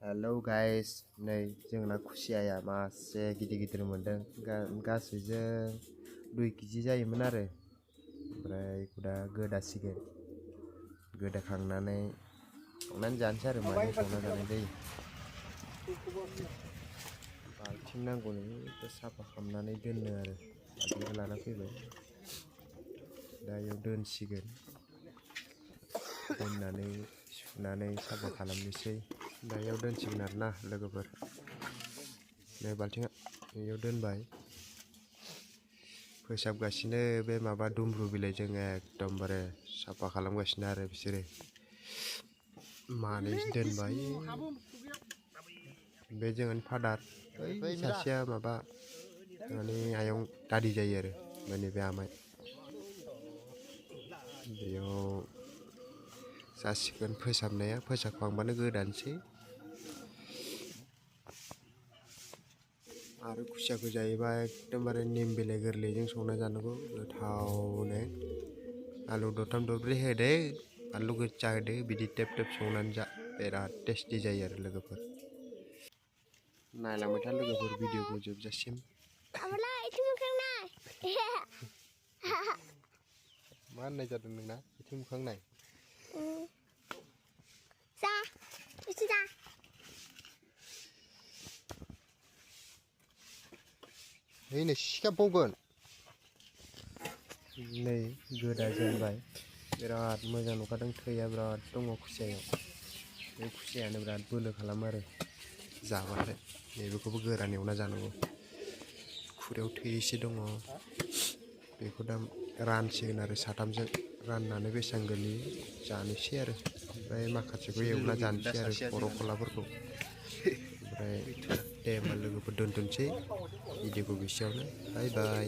Hello guys, नै जोंना खुसियाया मासे गिदिर मोनदों। गासैजों 2 केजि जायोमोन आरो। ओमफ्राय बेखौ दा गोदासिगोन। गोदाखांनानै संनानै जानोसै आरो माजों संना जानाय जायो। बाल्थिं नांगौनो बेखौ साफा खालामनानै दोननो आरो बाल्थिंखौ लाना फैबाय। दा बेयाव दोनसिगोन। दोननानै सुनानै साफा खालामनोसै। दा बेयाव दोनसिगोन आरोना लोगोफोर। नै बाल्थिंआ बेयाव दोनबाय। फोसाबगासिनो बे माबा दुमब्रु बिलाइजों एकदमबारे साफा खालामगासिनो आरो बिसोरो। मानै दोनबाय। बे जोंहानि फादार, बै सासेया माबा जोंहानि आयं दादि जायो आरो माने बे आमाइ। बेयाव जासिगोन फोसाबनाया, फोसाबखांबानो गोदानोसै। आरो खुसियाखौ जायोबा एकदमबारे निम बिलाइ गोरलैजों संना जानांगौ गोथावनो। आलु दरथाम दरब्रै होदो, बानलु गोजा होदो, बिदि टेब संनानै जा, बिराद टेस्टि जायो आरो लोगोफोर। नायलांबाय था लोगोफोर भिडिअखौ जोबजासिम। मा होननाय जादों नोंना? आथिं मोखां नाय। जा एसे जा। नै सिखा बावगोन। नै गोदा जेनबाय। बिराद मोजां नुखादों, थैया बिराद दङ खुसियायाव। बे खुसियानो बिराद बोलो खालामो आरो जाबाथाय। नैबेखौबो गोरान एवना जानांगौ। खुरायाव थै एसे दङ। बेखौ दा रानसिगोन आरो साथामजों। राननानै बेसेबां गोलैयो जानोसै आरो। ओमफ्राय माखासेखौ एवना जानोसै आरो खर' खलाफोरखौ। ओमफ्राय दे होमबा लोगोफोर दोनथ'नोसै भिडिअखौ बेसेयावनो। बाय बाय।